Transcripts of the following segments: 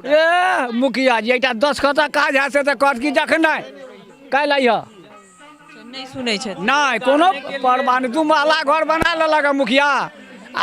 ए मुखिया जी एकटा दसखतक काज हैत से तऽ कहत कि जखन काल्हि अइहऽ। नहि सुनै छथि? नहि, कोनो परवाह नहि। दू महला घर बना लेलक हँ मुखिया,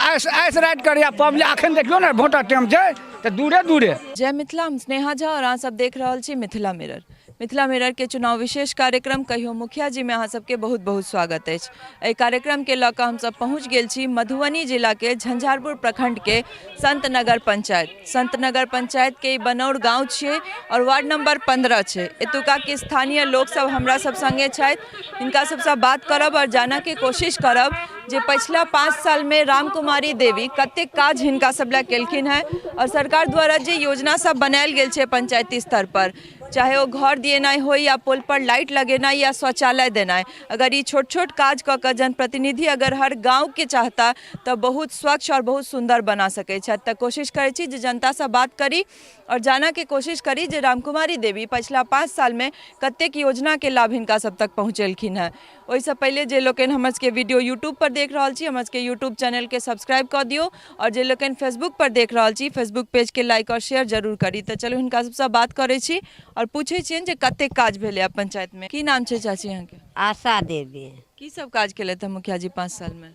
ऐस ऐस राति करैया पब्लिक। अखन देखियौ ने, भोटक टाइम छै तऽ दूरे दूरे। जय मिथिला, हम स्नेहा झा और अहाँ सब देख रहल छी मिथिला मिरर। मिथिला मिरर के चुनाव विशेष कार्यक्रम कहियो मुखिया जी में अहाँ सबके बहुत बहुत स्वागत अछि। एहि कार्यक्रम के लऽ कऽ हमसब पहुँच गेल छी मधुबनी जिला के झंझारपुर प्रखंड के संतनगर पंचायत। संतनगर पंचायत के ई बनौर गाँव छियै और वार्ड नंबर 15 छै। एतुका के स्थानीय लोक सब हमरा सब संगे छथि, हिनका सबसँ बात करब और जानऽ के कोशिश करब जे पछिला 5 साल में राम कुमारी देवी कतेक काज हिनका सब लए केलखिन हेँ और सरकार द्वारा जे योजना सब बनायल गेल छै पंचायती स्तर पर, चाहे ओ घर दिएनाइ होइ या पोल पर लाइट लगेनाइ या शौचालय देनाइ, अगर ई छोट छोट काज कऽ कऽ जनप्रतिनिधि अगर हर गाँवके चाहता तऽ बहुत स्वच्छ आओर बहुत सुन्दर बना सकै छथि। तऽ कोशिश करै छी जे जनतासँ बात करी आओर जानऽके कोशिश करी जे रामकुमारी देवी पछिला 5 सालमे कतेक योजनाके लाभ हिनका सब तक पहुँचेलखिन हेँ। ओहिसँ पहिले जे लोकनि हमर सबके वीडियो यूट्यूबपर देख रहल छी, हमर सबके यूट्यूब चैनलके सब्सक्राइब कऽ दियौ आओर जे लोकनि फेसबुकपर देख रहल छी, फेसबुक पेजके लाइक आओर शेयर जरूर करी। तऽ चलू हिनका सबसँ बात करै छी आओर पूछै छियनि जे कतेक काज भेलै पंचायतमे। की नाम छै चाची अहाँके? आशा देवी। की सब काज केलथि हँ मुखिया जी 5 सालमे?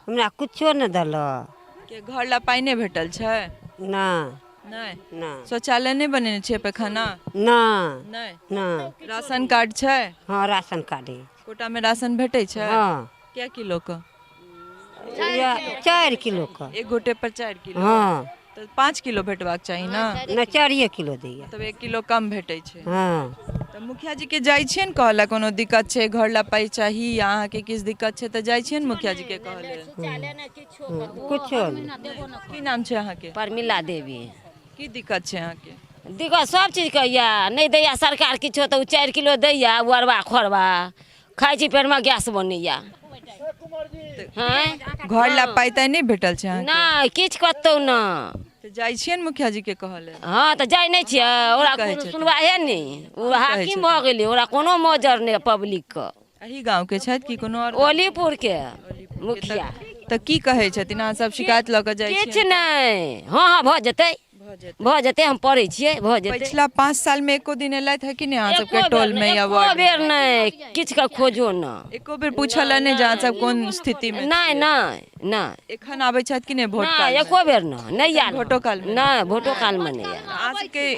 हमरा कुछो नहि देलक। के घर ला पानि नहि भेटल छै? नहि। नहि? नहि। शौचालय नहि बनेने छियै, पैखाना? नहि। नहि? नहि। राशन कार्ड छै? हँ, राशन कार्ड है। कोटा में राशन भेटै छै? हँ। कै किलो के? 4 किलो के। एक गोटे पर 4 किलो? हँ। तऽ 5 किलो भेटबाक चाही ने? नहि, 4 किलो दैया। तब 1 किलो कम भेटै छै। हँ। तऽ मुखिया जी के जाइ छियनि कहऽ लए, कोनो दिक्कत छै, घर ला पाइ चाही या अहाँके किछु दिक्कत छै तऽ जाइ छियनि मुखिया जी के कहऽ लेल? कुछो नहि। की नाम छै अहाँके? परमिला देवी। की दिक्कत छै अहाँके? दिक्कत सब चीजके यऽ, नहि दैया सरकार किछो तऽ ओ 4 किलो दैया, ओ अरबा खोरबा खाइ छी, पेटमे गैस बनैया। हँ, घर ला पाइ ताइ नहि भेटल छै अहाँके? नहि, किछु कतहु नहि। तऽ जाइ छियनि मुखिया जी के कहऽ लेल? हँ, तऽ जाइ नहि छियै, ओकरा कहै कोनो छथिन? सुनवाहे नहि। ओ कहै हाकिम छथिन? भऽ गेलै, ओकरा कोनो मोजर नहि पब्लिकके। एही गाँव के छथि कि कोनो आओर? ओलीपुर के मुखिया। तऽ की कहै छथिन? अहाँ सब शिकायत लऽ कऽ जाइ किछु छियै? नहि। हँ हँ, भऽ जेतै, भऽ जेतै, हम पढ़ै छियै, भऽ जेतै। पछिला 5 साल में एको दिन एलथि है कि नहि अहाँ सबके एको बेर टोल में नहि, या एको वार्ड? बेर नहि, किछु के खोजो न। एको बेर पूछल नहि जे अहाँ सब कोन स्थिति में? नहि नहि नहि। एखन आबै छथि कि नहि भोट नहि काल में? एको बेर नहि, नहि आयल। भोटो काल में? नहि, भोटो काल में नहि आयल। अहाँ सबके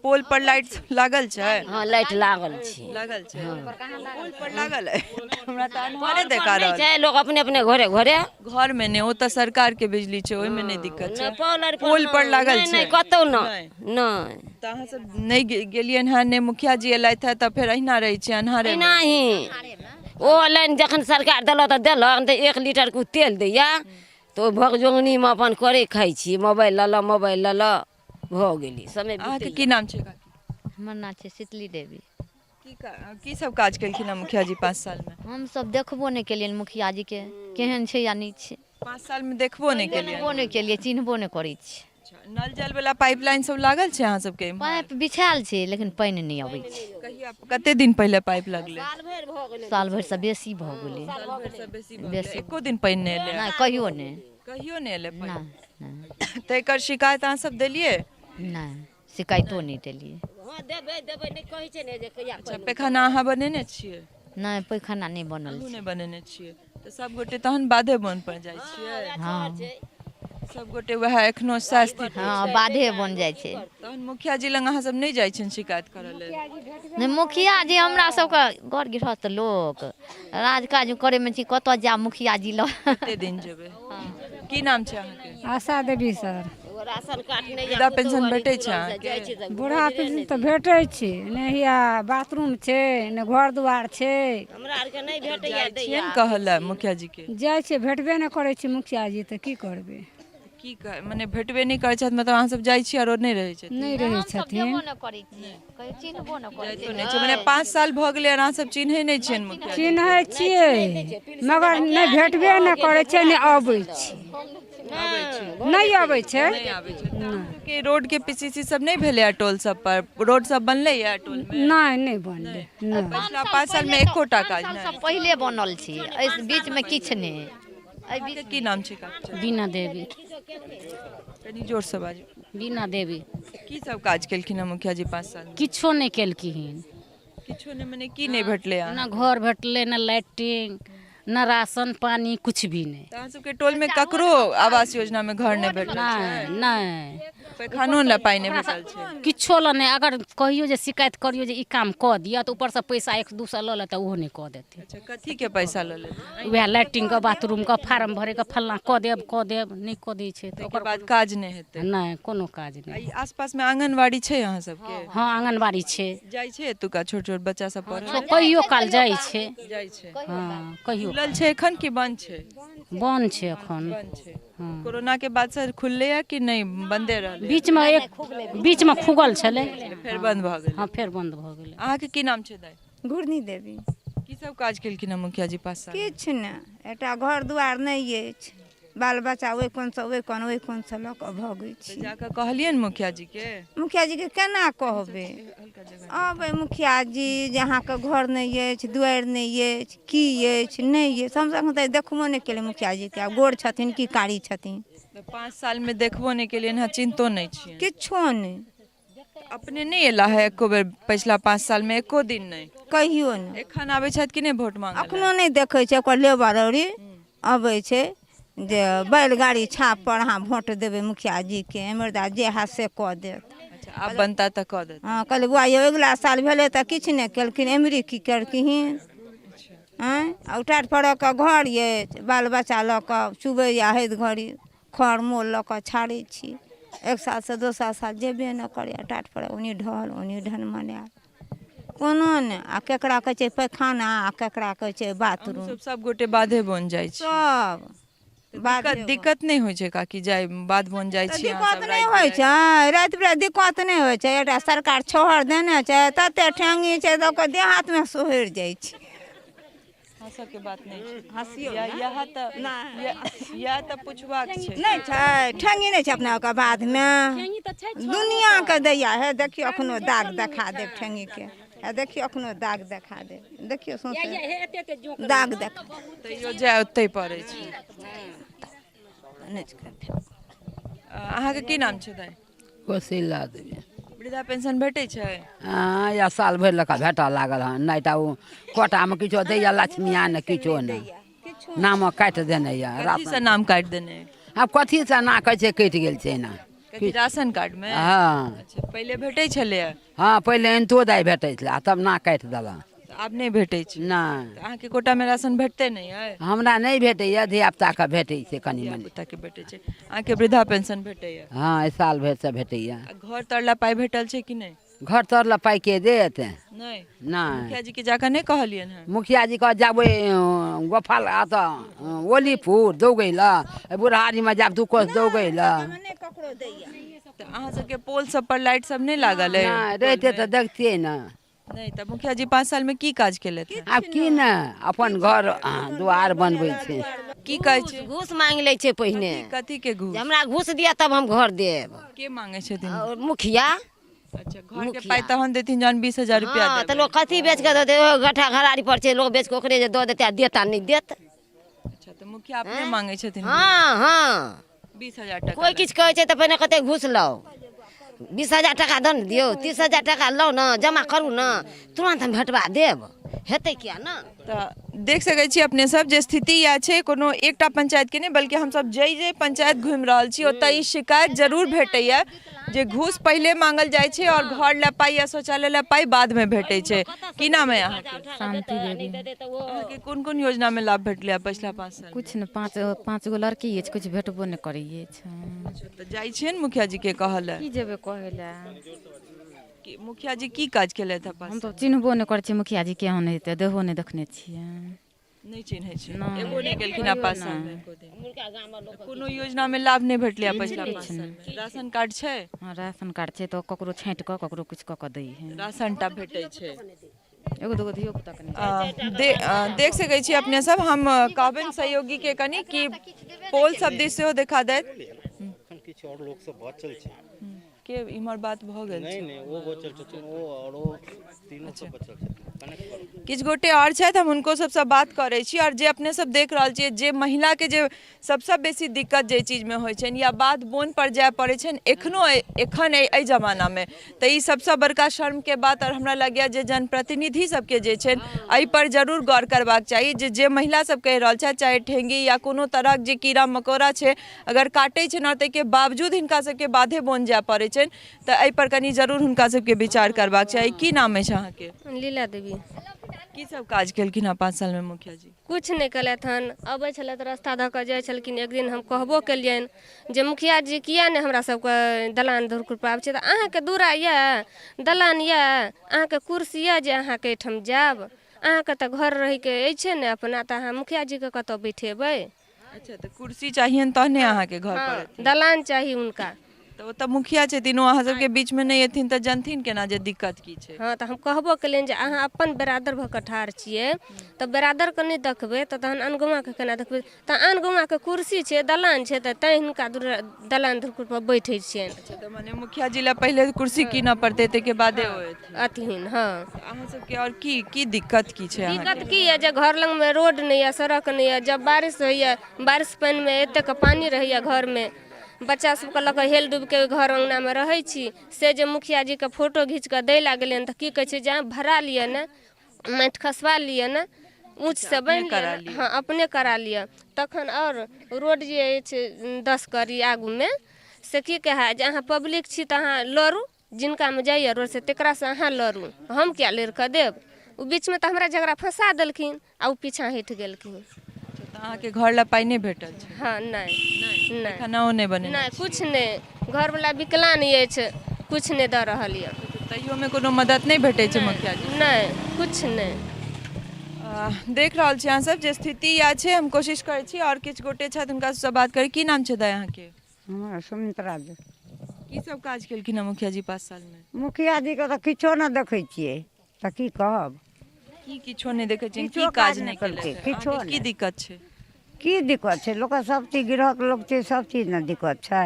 पोल पर लाइट लागल छै? हँ, लाइट लागल छै। लागल छै? पोल पर लागल है? हमरा तऽ अन्हारे देखा नहि रहल। छै, लोक अपने अपने घरे घरे। घर में नहि, ओ तऽ सरकार के बिजली छै, ओहिमे नहि दिक्कत छै। नहि, पोल आर पोल पर लागल नहि, छै? नहि, कतौ नहि। नहि नहि। तऽ अहाँ सब नहि गेलियनि हँ, नहि मुखिया जी एलथि हँ, तऽ फेर अहिना रहै छियै अन्हारे में? एनाही। ओ लाइन जखन सरकार देलक तऽ देलक, नहि तऽ 1 लीटरके ओ तेल दैया तऽ ओहि भगजोगनीमे अपन करै खाइ छी, मोबाइल लऽ लऽ, मोबाइल लऽ लऽ, भऽ गेलै समय। अहाँके बीतैया। की नाम छै काकी? हमर नाम छै शीतली देवी। की सब काज केलखिन हँ मुखिया जी 5 साल में? हमसब देखबो नहि केलियनि मुखिया जीके, केहन छै या नहि छै। 5 साल में देखबो नहि केलियनि? देखबो नहि केलियै, चिन्हबो नहि करै छियै। अच्छा, नल जल वाला पाइपलाइन सब लागल छै अहाँ सबके इम्हर? पाइप बिछायल छै लेकिन पानि नहि अबै छै। कहिया, कते दिन पहिले पाइप लगलै? साल भरिसँ बेसी भऽ गेलै। साल भरिसँ बेसी भऽ गेलै। बेसी। एको दिन पानि नहि एलै? नहि, कहियो नहि। कहियो नहि एलै पानि? नहि नहि। तऽ एकर शिकायत अहाँ सब देलियै? नहि, शिकायतो नहि देलियै। हँ, देबै देबै नहि कहै छै ने जे कहिया। अच्छा, पैखाना अहाँ बनेने छियै? नहि, पैखाना नहि बनल अहूँ छै। नहि बनेने छियै? तऽ सब गोटे तहन बाधे बन पर जाइ छियै? हँ। सब गोटे वएह एखनो सएह स्थिति? हँ, बाधे बन जाइ छै। तहन मुखिया जी लग अहाँ सब नहि जाइ छियनि शिकायत करऽ लेल? नहि, मुखिया जी हमरा सबके घर गृहस्थ लोक राज काज करैमे छी, कतऽ जायब मुखिया जी लग? कते दिन जेबै? की नाम छै अहाँके? Asha Devi sir. Ration card नहि, वृद्धा पेंशन भेटै छै अहाँके? बूढ़ा पेंशन तऽ भेटै छै नहि, हिया बाथरूम छै नहि घर दुआर छै। हमरा आरके नहि भेटैया। जाइ छियनि कहऽ लए मुखिया जी के? जाइ छियै, भेटबे नहि करै छै मुखिया जी, तऽ की करबै? की मने भेटबे नहि करै छथि, मतलब अहाँ सब जाइ छियै आरो नहि रहै छथिन? नहि रहै हमसब छथिन। जेबो नहि करै छियै, कहियो चिन्हबो नहि करै जाइतो नहि छै, मने 5 साल भऽ गेलै आर अहाँ सब चिन्है नहि छियनि मुखिया जी? चिन्है छियै मगर नहि भेटबे नहि करै छै, नहि अबै छै, नहि अबै छै। नहि आबै छै। तऽ अहाँ सबके रोड के पीसीसी सब नहि भेलै टोल सब पर? रोड सब बनलै या टोल मे? नहि, नहि बनलै, नहि। पछिला 5 साल मे एकोटा काज साल नहि? सँ पहिले बनल छै, एहि बीचमे किछु नहि। एहि बीच की नाम छै काकी? बीना देवी। कनि जोर से बाजू। बीना देवी। की सब काज केलखिन हँ मुखिया जी 5 साल? किछो नहि केलखिन। किछो नहि मने की नहि भेटलै? ना घर भेटलै, ना लैट्रिन, ना राशन पानी, कुछ भी नहि। तऽ अहाँ सबके टोलमे ककरो आवास योजनामे घर नहि भेटल? नहि नहि। पैखानो लए पाइ नहि भेटल छै? किछो लए नहि। अगर कहियो जे शिकायत करियो जे ई काम कऽ दिअ, तऽ ऊपरसँ पैसा 1-2 सए लऽ लेतै, ओहो नहि कऽ देतै। अच्छा, कथीके पैसा लऽ लेतै? उएह लैट्रिनके, बाथरूमके फार्म भरैके, फल्लाँ कऽ देब कऽ देब, नहि कऽ दै छै। तऽ ओकर बाद काज नहि हेतै? नहि, कोनो काज नहि। ई आसपासमे आंगनबाड़ी छै अहाँ सबके? हँ, आंगनबाड़ी छै। जाइ छै एतुका छोट छोट बच्चा सब पढ़ै? कहियो काल जाइ छै। जाइ छै? हँ, कहियो। खुलल छै एखन कि बंद छै? बंद छै एखन। बंद छै। कोरोना के बाद से खुलले है कि नहि, बंदे रहलै? बीचमे एक बीचमे खुगल छलै, फेर बंद भऽ गेलै। हँ, फेर बंद भऽ गेलै। अहाँके की नाम छै दाइ? घुरनी देवी। की सब काज केलखिन हँ मुखिया जी 5 साल? किछु नहि, एकटा घर दुआर नहि अछि, बाल बच्चा ओहि कोनसँ ओहि कोन, ओहि कोनसँ लऽ कऽ भगै छी। जाकऽ कहलियनि मुखिया जी के? मुखिया जी के केना कहबै? अबै मुखिया जी जे अहाँके घर नहि अछि, दुआरि नहि अछि, की अछि नहि अछि। हमसब एखन तक देखबो नहि केलियै मुखिया जीके, आब गोर छथिन कि कारी छथिन। 5 सालमे देखबो नहि केलियनि हँ, चिन्हतो नहि छियनि? किछो नहि। अपने नहि एला है एको बेर पिछला 5 सालमे, एको दिन नहि? कहियो नहि। एखन आबै छथि कि नहि वोट मांगऽ? अखनो नहि देखै छै। ओकर लेबर औरी अबै छै जे बैलगाड़ी छाप पर अहाँ वोट देबै मुखिया जीके, एमरदा जे हैत से कऽ देत। अच्छा, आब बनता तऽ कऽ देत। हँ, कहलियै बौआ यौ, अगिला साल भेलै तऽ किछु नहि केलखिन, एमरी की केलखिन? आँय, आ उठार फड़कके घर अछि, बाल बच्चा लऽ कऽ चुबैया हैत घड़ी खर मोल लऽ कऽ छाड़ै छी। 1 सालसँ दोसर साल जेबे नहि करैए। टाट पर ओनी ढहल ओनी ढनमनायल, कोनो नहि। आ केकरा कहै छै पैखाना, आ केकरा कहै छै बाथरूम। सब गोटे बाधे बन जाइ छै सब। दिक्कत नहि होइ छै काकी जाय बाध बन जाइ छी? दिक्कत नहि होइ छै, राति बिराति दिक्कत नहि होइ छै। एकटा सरकार छोहर देने छै, तते ठेंगी छै तऽ ओकर देह हाथमे सोहरि जाइ छै। हँसऽके बात नहि छै, हँसियौ इएह तऽ पुछबाक छै। नहि छै, ठेंगी नहि छै अपना ओकर बाधमे, दुनिआँके दैया। हे देखियौ, अखनो दाग देखा देब ठेंगीके। हे देखियौ, अखनो दाग देखा देब, देखियौ सौंसे दाग देखा। तैयो जाय ओतहि पड़ै छै। अहाँके की नाम छै दाइ? कोशिला देवी। वृद्धा पेंशन भेटै छै? हँ, या साल भरि लऽ कऽ भेटऽ लागल हन। नहि तऽ ओ कोटामे किछो दैया लक्ष्मीआ, ने किछो नहि, नाम काटि देने यऽ। कथीसँ नाम काटि देने? आब कथीसँ ना कहै छै, कटि गेल छै एना। कथी, राशन कार्डमे? हँ। अच्छा, पहिले भेटै छलैए? हँ, पहिले एनतो दाइ भेटै छलै, तब ना काटि देलक। आब नहि भेटै छै? नहि। अहाँके कोटामे राशन भेटते नहि अइ? हमरा नहि भेटैए, धियापुताके भेटै छै कनि मनि। धियापुताके भेटै छै। अहाँके वृद्धा पेंशन भेटैए? हँ, एहि साल भरिसँ भेटैए। आ घर तर लए पाइ भेटल छै कि नहि? घर तर लए पाइ के देत? नहि। नहि। मुखिया जी के जाकऽ नहि कहलियनि हँ? मुखिया जी कह जाबै गोपाल एतऽ ओलीपुर दौगै लए, बुढ़ारीमे जायब 2 कोस दौगै लए। तऽ अहाँ सबके पोल सब पर लाइट सब नहि लागल अइ? नहि, रहितै तऽ देखतियै ने। नहि तऽ मुखिया जी 5 सालमे की काज केलथि? आब की ने, अपन घर दुआर बनबै छै। की कहै छै? घूस मांगि लै छै पहिने। कथी के घूस? हमरा घूस दिअ तब हम घर देब। के मांगै छथिन? मुखिया। अच्छा, घर के पाइ तहन देथिन जहन 20,000 रुपया देबै। तऽ लोक कथी बेच कऽ देतै? ओ गट्ठा घरारी पर छै, लोक बेच कऽ ओकरे जे दऽ देतै, आ देता नहि देत। अच्छा, तऽ मुखिया अपने मांगै छथिन? हँ हँ, 20,000 टका। कोइ किछु कहै छै तऽ पहिने कते घूस लाउ, 20,000 टाका दऽ ने दियौ, 30,000 टाका लाउ ने, जमा करू ने, तुरन्त हम भेटबा देब। हेतै किया ने? तऽ देख सकै छी अपने सब जे स्थिति इएह छै। कोनो एकटा पंचायतके नहि, बल्कि हमसब जाहि जाहि पंचायत घुमि रहल छी ओतऽ ई शिकायत जरूर भेटैया जे घूस पहिले मांगल जाइ छै और घर लए पाइ या शौचालय लए पाइ बादमे भेटै छै। की नाम है अहाँके? शांति देवी। अहाँके कोन कोन योजनामे लाभ भेटलै पछिला 5 साल? किछु नहि, 5 गो लड़की अछि, किछु भेटबो नहि करै अछि। तऽ जाइ छियै ने मुखिया जी के कहऽ लए? की जेबै कहै लए? मुखिया जी की काज केलथि? हम तऽ चिन्हबो नहि करै छियै मुखिया जी केहन हेतै, देहो नहि देखने छियै। नहि चिन्है छियै? एगो नहि गेलखिन आ 5 सालमे कोनो योजनामे लाभ नहि भेटलै पछिला 5 सालमे? राशन कार्ड छै? हँ, राशन कार्ड छै तऽ ककरो छाँटि कऽ ककरो किछु कऽ कऽ दै है। राशन टा भेटै छै? एगो दूगो धियो पुताके नहि। देख सकै छी अपने सब। हम कहबनि सहयोगी के कनि कि पोल सब दिस सेहो देखा देत। किछु आओर लोक सब बचल छै के इम्हर बात भऽ गेल? नहि नहि, ओ बचल छथिन, ओ आओर ओ तीनू सब बचल छथिन। किछु गोटे आओर छथि, हम हुनको सबसँ बात करै छी। आओर जे अपने सब देख रहल छियै जे महिलाके जे सबसँ बेसी दिक्कत जाहि चीजमे होइ छनि या बाध बोन पर जाय पड़ै छनि एखनो एखन एहि जमानामे, तऽ ई सबसँ बड़का शर्मके बात। आओर हमरा लगैए जे जनप्रतिनिधि सबके जे छनि एहिपर जरूर गौर करबाक चाही जे जे महिला सब कहि रहल छथि, चाहे ठेंगी या कोनो तरहक जे कीड़ा मकोड़ा छै अगर काटै छनि आओर ताहिके बावजूद हिनका सबके बाधे बोन जाय पड़ै छनि, तऽ एहिपर कनि जरूर हुनका सबके विचार करबाक चाही। की नाम अछि अहाँके? लीला देवी। की सब काज केलखिन हँ 5 सालमे मुखिया जी? किछु नहि केलथि हन। अबै छलथि रस्ता दऽ कऽ जाइ छलखिन। एक दिन हम कहबो केलियनि जे मुखिया जी किया नहि हमरा सबके दलान धुरकुर पर आबै छै, तऽ अहाँके दूरा यऽ, दलान यऽ, अहाँके कुर्सी यऽ जे अहाँके एहिठाम जायब? अहाँके तऽ घर रहैके अछि ने अपना, तऽ अहाँ मुखिया जीके कतऽ बैठेबै? अच्छा, तऽ कुर्सी चाहियनि तहने अहाँके घर पर एथिन? दलान चाही हुनका। तऽ ओतऽ मुखिया छथिन, ओ अहाँ सबके बीचमे नहि एथिन तऽ जनथिन केना जे दिक्कत की छै? हँ, तऽ हम कहबो केलियनि जे अहाँ अपन बरादर भऽ कऽ ठाढ़ छियै तऽ बरादरके नहि देखबै तऽ तहन अनगौआँके केना देखबै? तऽ आन गौआँके कुर्सी छै, दलान छै, तऽ तैँ हिनका दलान धुरकुर पर बैठै छियनि। अच्छा, तऽ मने मुखिया जी लए पहिले कुर्सी कीनऽ पड़तै, ताहिके बादे ओ एथिन। अथिन, हँ। अहाँ सबके आओर की की दिक्कत की छै अहाँके? दिक्कत की यऽ जे घर लगमे रोड नहि यऽ, सड़क नहि यऽ। जब बारिश होइए, बारिश पानिमे एतेक पानि रहैए घरमे, बच्चा सबके लऽ कऽ हेल डूबिके घर अङ्गनामे रहै छी। से जे मुखिया जीके फोटो घीच कऽ दै लए गेलियनि तऽ की कहै छै जे अहाँ भरा लिअ ने, माटि खसबा लिअ ने, ऊँचसँ बान्हि करा लिअ। हँ, अपने करा लिअ। तखन आओर रोड जे अछि 10 कड़ी आगूमे, से की कहए जे अहाँ पब्लिक छी तऽ अहाँ लड़ू, जिनकामे जाइए रोड से तकरासँ अहाँ लड़ू, हम किया लड़ि कऽ देब? ओ बीचमे तऽ हमरा झगड़ा फँसा देलखिन आ ओ पीछाँ हटि गेलखिन। तऽ अहाँके घर लए पाइ नहि भेटल छै? हँ, नहि नहि। खानाओ नहि बनेने? नहि, किछु नहि। घरवला विकलांग अछि, किछु नहि दऽ रहल यऽ। तैयोमे कोनो मदद नहि भेटै छै मुखिया जी? नहि, किछु नहि। देख रहल छी अहाँ सब जे स्थिति इएह छै। हम कोशिश करै छी आओर किछु गोटे छथि हुनका सबसँ बात करी। की नाम छै दाइ अहाँके? हमरा सुमित्रा देवी। की सब काज केलखिन हँ मुखिया जी 5 सालमे? मुखिया जीके तऽ किछो नहि देखै छियै, तऽ की कहब। की किछो नहि देखै छियै? की किछो काज काज नहि नहि केलकै, केलथि? किछो अहाँके की नहि। दिक्कत छै? की दिक्कत छै लोकके? सब चीज गृहस्थ लोक छै, सब चीज ने दिक्कत छै।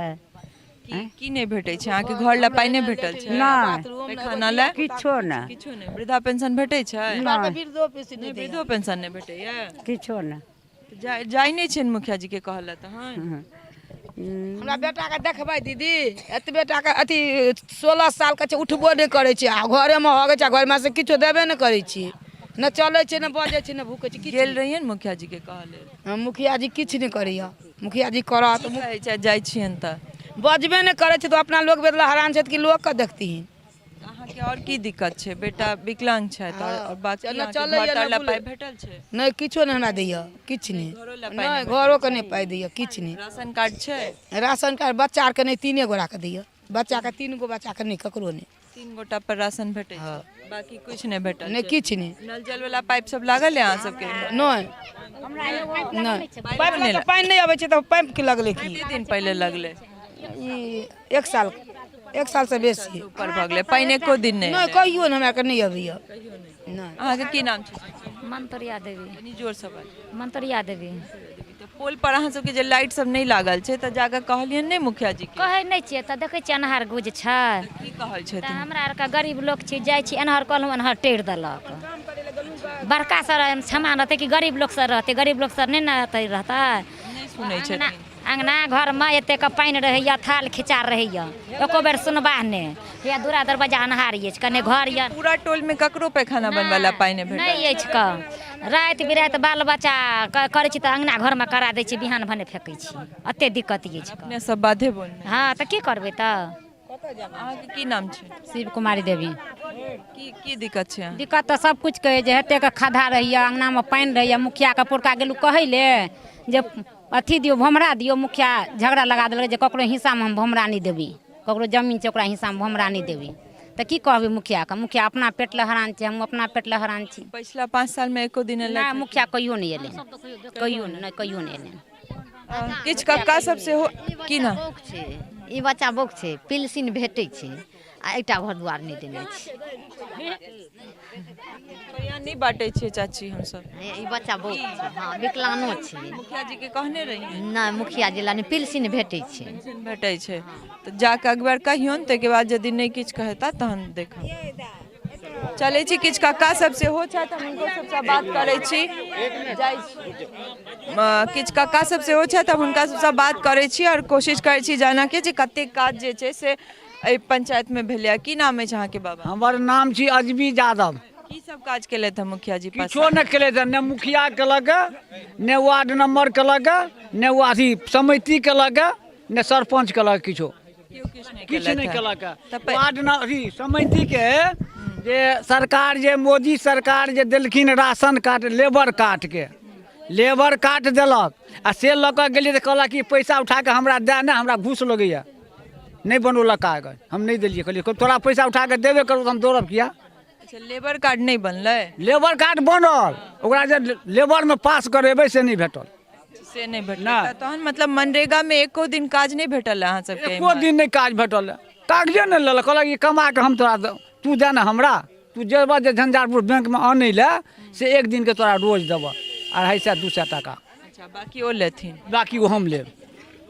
की नहि भेटै छै अहाँके? घर लए पाइ नहि भेटल छै? नहि। पैखाना लए? किछो नहि। किछो नहि। वृद्धा पेंशन भेटै छै? नहि। नहि, वृद्धो पेंशन नहि भेटैया? किछो नहि। जाइ नहि छनि मुखिया जी के कहल तहन? हमरा बेटाके देखबै दीदी, एतबे टाके अथी 16 सालके छै, उठबो नहि करै छै आ घरेमे हगै छै आ घरमे से किछो देबे नहि करै छी, नहि चलै छै, नहि बजै छै, नहि भूकै छै। गेल रहियै ने मुखिया जी के कहल? हँ, मुखिया जी किछु नहि करैया। मुखिया जी करत? की कहै छै जाइ छियनि तऽ? बजबे नहि करै छै, तऽ अपना लोक बेदला हरान छै कि लोकके देखथिन। अहाँके आओर की दिक्कत छै? बेटा विकलांग छथि आओर बाकी नहि अहाँके चलैया, घर तर नहि लए बुलै। पाइ भेटल छै? नहि, किछो नहि हमरा दैया, किछु नहि। घरो लए पाइ नहि, नहि? घरोके नहि पाइ दैया, किछु नहि। राशन कार्ड छै? राशन कार्ड बच्चा आरके नहि, 3 गोटाके दैया, बच्चाके 3 गो बच्चाके नहि, ककरो नहि। 3 गोटा पर राशन भेटै छै, बाकी किछु नहि भेटल नहि छै? किछु नहि। नल जल वाला पाइप सब लागल है अहाँ सबके? नहि नहि, पाइप लग तऽ पानि नहि अबै छै तऽ पाइप के लगलै की? कते दिन पहिले लगलै? ई 1 साल, 1 सालसँ बेसी ऊपर भऽ गेलै। पानि एको दिन नहि नहि एलै? कहियो नहि, हमरा आरके नहि अबैया, नहि। अहाँके की नाम छै? मंतरिया देवी। कनि जोरसँ बाजू। मंतरिया देवी। तऽ पोल पर अहाँ सबके जे लाइट सब नहि लागल छै तऽ जाकऽ कहलियनि नहि मुखिया जी के? कहै नहि छियै तऽ देखै छियै अन्हार गुज छै। की कहै तऽ छथिन? हमरा आरके गरीब लोक छी, जाइ छी एन्हर कहलहुँ, एन्हर टेर देलक। बड़का सर क्षमा रहतै कि गरीब लोक सब रहतै? गरीब लोक सब नहि ने अथी रहतै। नहि सुनै छथिन। अङ्गना घरमे एतेक पानि रहैया, थाल खिचार रहैया, एको बेर सुनबाह नहि हैया। दूरा दरवाजा अन्हार अछि, कने घर यऽ। पूरा टोल में ककरो पैखाना बनबै ला पाइ नहि भेटल? नहि अछि कऽ। राति बिराति बाल बच्चा करै छी तऽ अङ्गना घरमे करा दै छी, बिहान भने फेकै छी। एते दिक्कत अछि। अपने सब बाधे बोन? हँ, तऽ की करबै तऽ। अहाँके की नाम छै? शिव कुमारी देवी। की की दिक्कत छै अहाँके? दिक्कत तऽ सब कुछ के जे एतेक खद्धा रहैया, अङ्गनामे पानि रहैया। मुखियाके पुरका गेलहुँ कहै ले जे अथी दियौ, भोमरा दियौ। मुखिया झगड़ा लगा देलकै जे ककरो हिस्सामे हम भोमरा नहि देबै, ककरो जमीन छै ओकरा हिस्सामे भोमरा नहि देबै। तऽ की कहबै मुखियाके? मुखिया अपना पेट लए हरान छै, हम अपना पेट लए हरान छी। पछिला 5 सालमे एको दिन एलथि? नहि, मुखिया कहियो नहि एलै, कहियो नहि, कहियो नहि एलै। किछु कक्का सब सेहो। की नाम छै? ई बच्चा बौक छै, पिलसिन भेटै छै आ एकटा घर दुआर नहि देने छै। बढ़िआँ नहि बाँटै छियै चाची हमसब। ई बच्चा बौक छै, हँ, विकलानो छै। मुखिया जी के कहने रहियै? नहि, मुखिया जी लए पिलसिन भेटै छै। पेंशन भेटै छै तऽ जाकऽ एक बेर कहियौन, ताहिके बाद यदि नहि किछु कहता तहन देखब। चलै छी, किछु कक्का सब सेहो छथि, हम हुनको सबसँ बात करै छी। जाइ छी, किछु कक्का सब सेहो छथि, हम हुनका सबसँ बात करै छी आओर कोशिश करै छी जानऽके जे कतेक काज जे छै से एहि पंचायतमे भेलैए। की नाम अछि अहाँके बाबा? हमर नाम छी अजबी यादव। की सब काज केलथि हँ मुखिया जी? किछो नहि केलथि हँ, ने मुखिया केलक, ने वार्ड नंबर केलक, ने ओ अथी समिति केलक, ने सरपञ्च केलक, किछो किछु नहि केलक। वार्ड न अथी समितिके जे सरकार, जे मोदी सरकार जे देलखिन राशन कार्ड, लेबर कार्डके लेबर कार्ड देलक आ से लऽ कऽ गेलियै तऽ कहलक कि पैसा उठा कऽ हमरा दए ने, हमरा घूस लगैए। नहि बनौलक कागज, हम नहि देलियै। कहलियै तोरा पैसा उठा कऽ देबे करू तऽ हम दौड़ब किया? अच्छा, लेबर कार्ड नहि बनलै? लेबर कार्ड बनल, ओकरा जे लेबरमे पास करेबै से नहि भेटल। से नहि भेटल तहन मतलब मनरेगामे एको दिन काज नहि भेटल अहाँ सबके? एको दिन नहि काज भेटल, कागजे नहि लेलक। कहलक ई कमा कऽ हम तोरा, तू दे ने हमरा, तू जेबह जे झंझारपुर बैंकमे अनै लए से एक दिनके तोरा रोज देबह 250 200 टाका। अच्छा, बाकी ओ लेथिन? बाकी ओ हम लेब।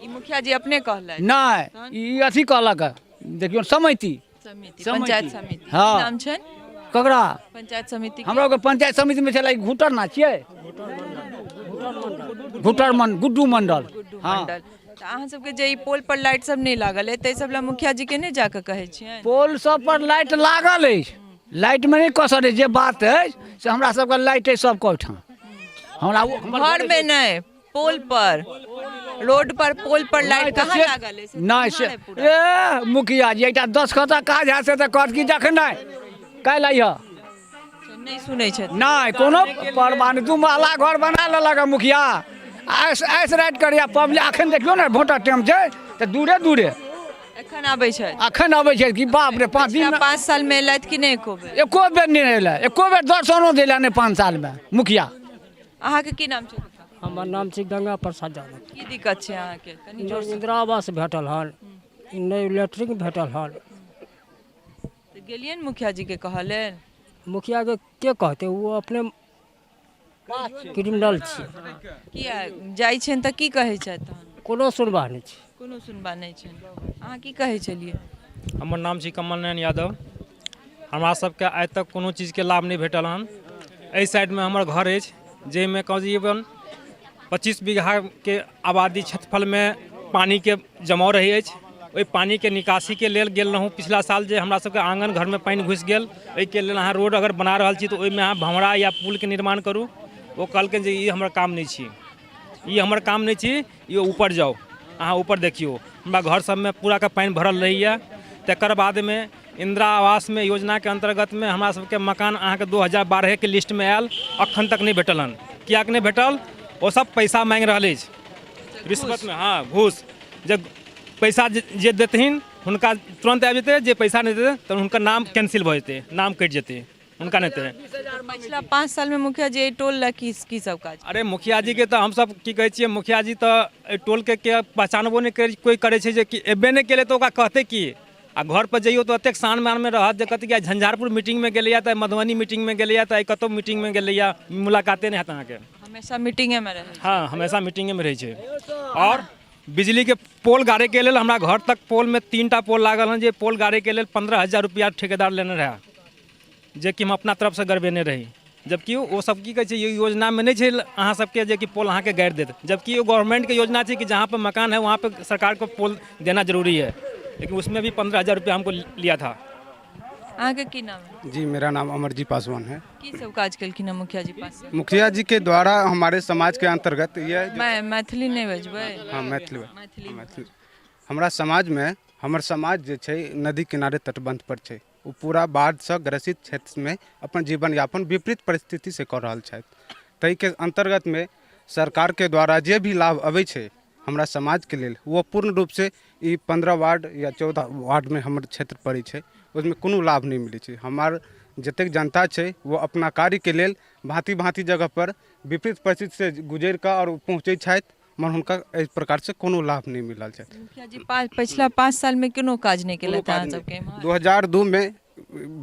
ई मुखिया जी अपने कहलथि? नहि, ई अथी कहलक, देखियौ समिति, समिति, पंचायत समिति। हँ। की नाम छनि? ककरा? पंचायत समिति। हमरा के पंचायत समिति में छलै घुटर ना छियै, घुटर मन गुड्डू मंडल। हँ, मंडल। तऽ अहाँ सबके जे ई पोल पर लाइट सब नहि लागल अछि ताहि सब लए मुखिया जी के नहि जाकऽ कहै छियनि? पोल सब पर लाइट लागल अछि, लाइट में नहि कसर अछि, जे बात अछि से हमरा सबके लाइट अछि सबके ओहिठाम। हमरा घर में नहि, पोल पर, रोड पर, पोल पर लाइट कहाँ लागल अछि? नहि से ए मुखिया जी एकटा 10 खता काज हैत से तऽ कहत कि जखन नहि काल्हि अइहऽ। नहि सुनै छथि? नहि, कोनो परवाह नहि। 2 महला घर बना लेलक हँ मुखिया, ऐस ऐस राति करैया पब्लिक। अखन देखियौ ने भोटर टाइम छै तऽ दूरे दूरे एखन आबै छथि। अखन अबै छथि कि बाप रे। 5 दिन, 5 साल मे एलथि कि नहि एको बेर? एको बेर नहि एलै, एको बेर दर्शनो देला नहि 5 साल मे मुखिया। अहाँके की नाम छै? हमर नाम छै गंगा प्रसाद यादव। की दिक्कत छै अहाँके? कनि जोर से। इंदिरा आवास भेटल हन नहि, लैट्रिन भेटल हन। तऽ गेलियै ने मुखिया जी के कहऽ लेल? मुखिया के के कहतै, ओ अपने क्रिमिनल छै। किया जाइ छियनि तऽ की कहै छथि तहन? कोनो सुनवाह नहि छै। कोनो सुनबा नहि छनि। अहाँ की कहै छलियै? हमर नाम छी कमल नयन यादव। हमरा सबके आइ तक कोनो चीजके लाभ नहि भेटल हन। एहि साइडमे हमर घर अछि जाहिमे करीबन 25 बीघाके आबादी क्षेत्रफलमे पानिके जमाव रहै अछि। ओहि पानिके निकासीके लेल गेल रहौँ पिछला साल जे हमरा सबके आङ्गन घरमे पानि घुसि गेल। ओहिके लेल अहाँ रोड अगर बना रहल छी तऽ ओहिमे अहाँ भँवरा या पुलके निर्माण करू। ओ कहलखिन जे ई हमर काम नहि छी, ई हमर काम नहि छी, ई ऊपर जाउ, अहाँ ऊपर देखियौ। हमरा घर सबमे पूराके पानि भरल रहैए। तकर बादमे इंदिरा आवासमे योजनाके अन्तर्गतमे हमरा सबके मकान अहाँके 2012के लिस्टमे आयल, अखन तक नहि भेटल हन। किएक नहि भेटल? ओ सब पैसा माँगि रहल अछि रिश्वतमे। हँ, घूस। जे पैसा जे देथिन हुनका तुरन्त आबि जेतै, जे पैसा नहि देतै तऽ हुनकर नाम कैंसिल भऽ जेतै, नाम कटि जेतै हुनका। नहि तऽ पछिला 5 सालमे मुखिया जी एहि टोल लए की की सब काज? अरे मुखिया जीके तऽ हमसब की कहै छियै, मुखिया जी तऽ एहि टोलके के पहचानबो नहि करै, कोइ करै छै जे कि एबे नहि केलै तऽ ओकरा कहतै की? आ घर पर जइयौ तऽ एतेक शान मानमे रहत जे कहतै कि आइ झंझारपुर मीटिंगमे गेलैया, तऽ मधुबनी मीटिंगमे गेलैया, तऽ आइ कतौ मीटिंगमे गेलैया। मुलाकाते नहि हैत अहाँके। हमेशा मीटिंगेमे रहै? हँ, हमेशा मीटिंगेमे रहै छै। आओर बिजलीके पोल गाड़ैके लेल हमरा घर तक पोलमे 3टा पोल लागल हन, जे पोल गाड़ैके लेल 15,000 रुपैआ ठेकेदार लेने रहए, जेकि हम अपना तरफसँ गड़बेने रही। जबकि ओ सब की कहै छै, ई योजनामे नहि छै अहाँ सबके जे कि पोल अहाँके गाड़ि देत, जबकि ओ गवर्नमेंटके योजना छै कि जहाँ पर मकान है वहाँ पर सरकार को पोल देना जरूरी है, लेकिन उसमें भी 15,000 रुपया हमको लिया था। अहाँके की नाम है? जी, मेरा नाम अमरजीत पासवान है। की सब काज केलखिन हँ मुखिया जी पास? मुखिया जी के द्वारा हमारे समाज के अंतर्गत यह मैथिली नहि बजबै? हाँ, मैथिली, मैथिली। हमरा समाजमे, हमर समाज जे छै नदी किनारे तटबंध पर छै, ओ पूरा बाढ़सँ ग्रसित क्षेत्रमे अपन जीवन यापन विपरीत परिस्थितिसँ कऽ रहल छथि। ताहिके अन्तर्गतमे सरकारके द्वारा जे भी लाभ अबै छै हमरा समाजके लेल, ओ पूर्ण रूपसँ ई 15 वार्ड या 14 वार्डमे हमर क्षेत्र पड़ै छै, ओहिमे कोनो लाभ नहि मिलै छै। हमर जतेक जनता छै ओ अपना कार्यके लेल भाँति भाँति जगहपर विपरीत परिस्थितिसँ गुजरि कऽ आओर पहुँचै छथि, मगर हुनका एहि प्रकारसँ कोनो लाभ नहि मिलल छै। मुखिया जी पछिला 5 सालमे कोनो काज नहि कोनो केलथि काज अहाँ नहि। सबके एम्हर? 2002मे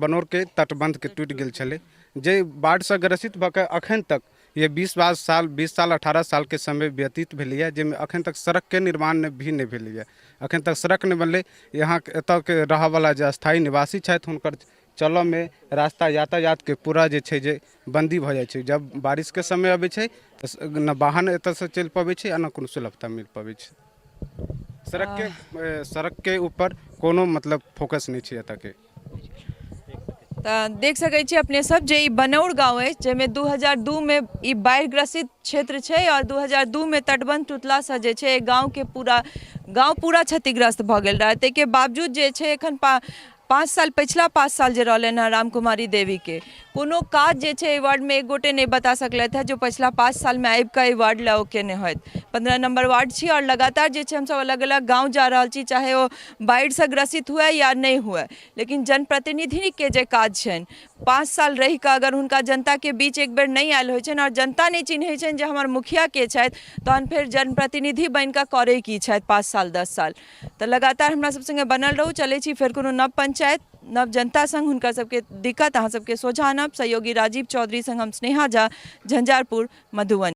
बनौरके तटबन्धके टूटि गेल छलै, जे बाढ़िसँ ग्रसित भऽ कऽ अखन तक ये 20 साल, 20 साल 18 सालके समय व्यतीत भेलैए, जाहिमे अखन तक सड़कके निर्माण भी नहि भेलैए। अखन तक सड़क नहि बनलै। यहाँ एतऽके रहऽवला जे स्थायी निवासी छथि हुनकर चलऽमे रास्ता यातायातके पूरा जे छै जे बन्दी भऽ जाइ छै। जब बारिशके समय अबै छै तऽ ने वाहन एतऽसँ चलि पबै छै आ ने कोनो सुलभता मिल पबै छै। सड़कके ऊपर कोनो मतलब फोकस नहि छै एतऽके। तऽ देख सकै छी अपने सब जे ई बनौर गाँव अछि, जाहिमे 2002 मे ई बाढ़ि ग्रसित क्षेत्र छै आओर 2002 मे तटबंध टूटलासँ जे छै गाँवके पूरा गाँव पूरा क्षतिग्रस्त भऽ गेल रहै। ताहिके बावजूद जे छै एखन 5 साल, पछिला 5 साल जे रहलनि हँ रामकुमारी देवीके, कोनो काज जे छै एहि वार्डमे एक गोटे नहि बता सकलथि हँ जो पछिला 5 सालमे आबिकऽ एहि वार्ड लए ओ केने होथि। 15 नम्बर वार्ड छी आओर लगातार जे छै हमसब अलग अलग गाँव जा रहल छी, चाहे ओ बाढ़िसँ ग्रसित हुए या नहि हुए, लेकिन जनप्रतिनिधिके जे काज छनि 5 साल रहिकऽ अगर हुनका जनताके बीच एक बेर नहि आयल होइ छनि आओर जनता नहि चिन्है छनि जे हमर मुखिया के छथि, तहन फेर जनप्रतिनिधि बनिकऽ करै की छथि 5 साल 10 साल। तऽ लगातार हमरा सब सङ्गे बनल रहू। चलै छी फेर कोनो नव पंचायत, नव जनता सङ्ग, हुनकर सबके दिक्कत अहाँ सबके सोझाँ आनब। सहयोगी राजीव चौधरी सङ्ग हम स्नेहा झा, झंझारपुर, मधुबनी।